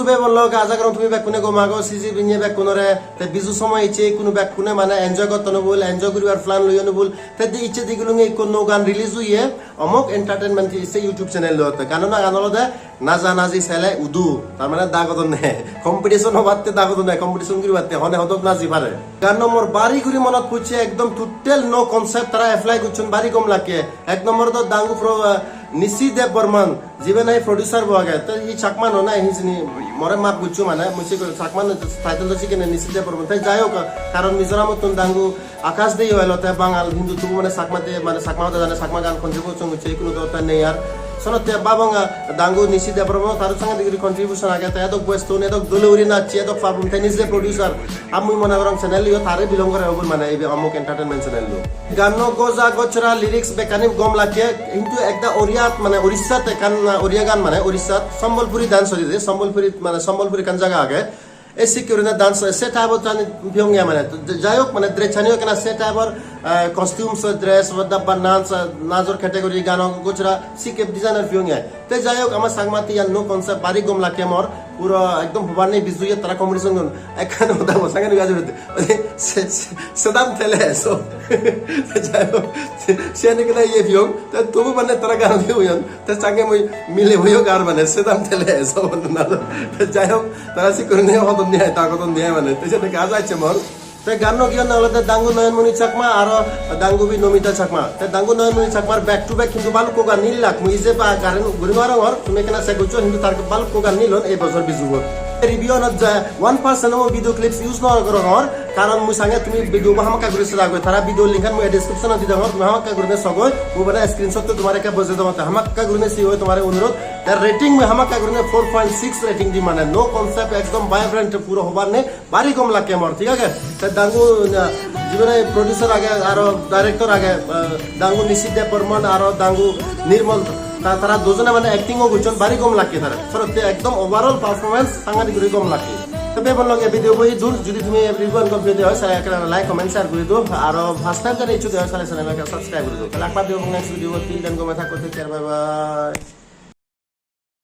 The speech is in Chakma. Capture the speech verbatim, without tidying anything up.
Bebon lok, aja gorong tumi bekkune gom ago, siji binye bekkunore. Te Biju somoy icche ikkunu bekkune mane enjoy gotton obul, enjoy guribar plan loyon obul. Te di icche digulunge ikko nuo gan release oye, Omok Entertainment se YouTube channel-ot. Gano nagan olode Naja Naji Sele Udu. Tar mane dagodonne. Competition hobatte dagodonne, competition guribatte hone hodok naji pare. Gan nombor bari guri monot pocche, ekdom total nuo concept tara apply gocchon, bari gom lakke. Ek nombor do dangu pro, ah, Nisi Debbarman, jibe nahi producer bo age, te hi Chakma no na hijeni, more map goccho mane, mui se Chakma no, title do sikene Nisi Debbarman. Te jai hok, karon Mizoramottun dangu Akash Deo elo, te Bangal, hintu tubu mane Chakma de, mane Chakma hoda jane, Chakma gan contribution gocche, ikkunu do te nei ar. Sonotte babong, ah, dangu Nisi Debbarman, taro sange degree contribution age, te edok best tone, edok dole uri nachche, edok perform, te nije producer. Ar mui mone gorong channel-o tare belong gore obol mane ibe Omok Entertainment channel-o. Ganno goja gochra lyrics bekkani gom lakke, hintu ekta Oriyat mane Orissat ekkan Oriya gan mane Orissat Sambalpuri dance hoide, Sambalpuri mane Sambalpuri ekkan jaga age. E sikke gurine dance se type-or tani piyonge mane. To jai hok mane dress-ani ekkena se type-or, eh, costumes, dress, dabba naj, najor category, gano gochra sikke designer piyonge. Te jai hok, ama Changma te iyan nuo concept bari gom lakke mor. Puro ekdom hobar nei, Biju iyot tara competition gon. Ekkan hoda mo sange nuga jurut. Se, se, sedam tele eso. Jai hok, se, se ne kena iye piyong. Te tobu mane tara gano diye oyon. Te sange mui mile hoyo gar mane sedam tele eso. Te jai hok, tara sikkuri ne hodon diye, ta hodon diye mane. Te se ne kaja icche mor. Te ganno giyon olode dangu Noyonmoni Chakma aro dangubi Nomita Chakma. Te dangu Noyonmoni Chakmar back to back hintu balukko gan nilak, mui ije ba garen guri no arongor, tumi ekkena check goccho, hintu tar balukko gan nilon ei bojor Bijubot. Review anot ja one percent o video clips use no gorongor, karon mui sange tumi video bo hamakkai guri sejagoi, tara video link an mui description ot di dongor, tumi hamakkai gurine sogoi, mui bana screenshot to tomare ekka bojei dongor, te hamakkai gurine sigoi tomare onurot. Te rating mui hamakkai gurine four point six rating di, mane nuo concept, ekdom vibrant, puro hobar nei. Bari gom lakke mor, thik age? Te dangu, ah, jibere producer age, aro director age, ah, dangu Nisi Debbarman, aro dangu Nirmal, ta-, tara dujone mane acting-o gocchon, bari gom lakke tara. Sorotte ekdom overall performance sangadik guri gom lakke. Te bebon loge video bo ijur, judi tumi review an gom pede oi, sale ekkena like, comment, share guri do, aro first time jodi icchu de oi, sale channel ekka subscribe guri do. Tale ekbar degong next video, till then gome thakko, take care, bye bye.